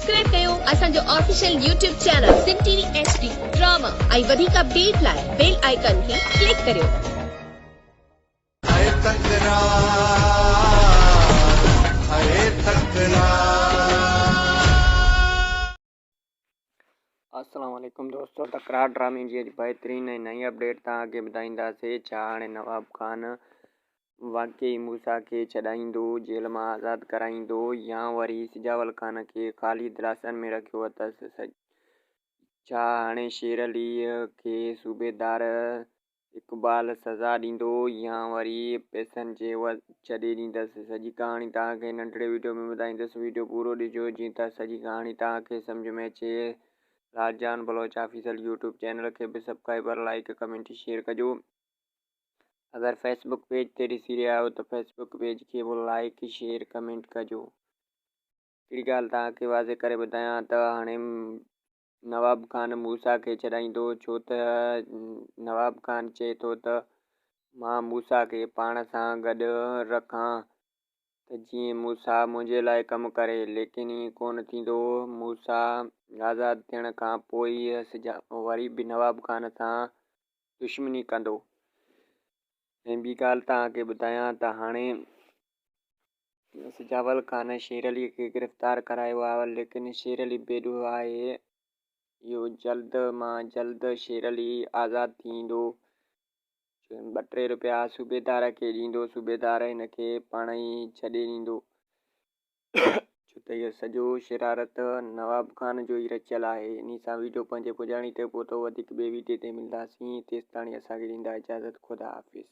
Subscribe ڪيو اسان جو official YouTube channel Sindh T V H D drama ۽ وڌيڪ اپڊيٽ لاء بيل آئيڪن کي ڪلڪ ڪريو. هاء تڪرار هاء تڪرار. السلام عليڪم دوستو تڪرار ڊرامي جي اڄ بهترين ۽ نئين اپڊيٽ توهان کي ٻڌائينداسي ڇا هاڻي نواب خان واقعي موسيٰ کي ڇڏائيندو، جيل مان آزاد ڪرائيندو يا وري سجاول خان کي خالي دلاسن ۾ رکيو اٿس. ڇا هاڻي شير علي کي صوبيدار اقبال سزا ڏيندو يا وري پئسن جي عيوض ڇڏي ڏيندس. سڄي ڪهاڻي توهان کي ننڍڙي وڊيو ۾ ٻڌائيندس. وڊيو پورو ڏسجو جيئن ته سڄي ڪهاڻي توهان کي سمجهه ۾ اچي. Lal Jan Baloch official YouTube channel کي به سبڪرائبر لائيڪ ڪمينٽ شيئر ڪجو. اگر فيس بڪ پيج تي ڏسي رهيا آهيو ته فيس بڪ پيج کي به لائيڪ شيئر ڪمينٽ ڪجو. هڪڙي ڳالهه توهان کي واضح ڪري ٻڌايان ته هاڻي نواب خان موسيٰ کي ڇڏائيندو ڇو ته نواب خان چئي ٿو ته مان موسيٰ کي پاڻ سان گڏ رکان ته جيئن موسيٰ منهنجي لاء ڪم ڪري ليڪن ائين ڪونه ٿيندو موسيٰ آزاد ٿيڻ کان پوء وري به نواب خان سان دشمني ڪندو ۽ ٻي ڳالهه توهان کي ٻڌايان ته هاڻي سجاول خان شير علي کي گرفتار ڪرايو آهي ليڪن شير علي بي ڏوهه آهي اهو جلد مان جلد شير علي آزاد ٿي ايندو ٻه ٽي روپيا صوبيدار کي ڏيندو صوبيدار هن کي پاڻ ئي ڇڏي ڏيندو ڇو ته اهو سڄو شرارت نواب خان جو ئي رچيل آهي. انهي سان ويڊيو پنهنجي پڄاڻي تي پهتو. وڌيڪ ٻئي ويڊيي تي ملنداسين. تيستاڻي اسان کي ڏيندا اجازت. خدا حافظ.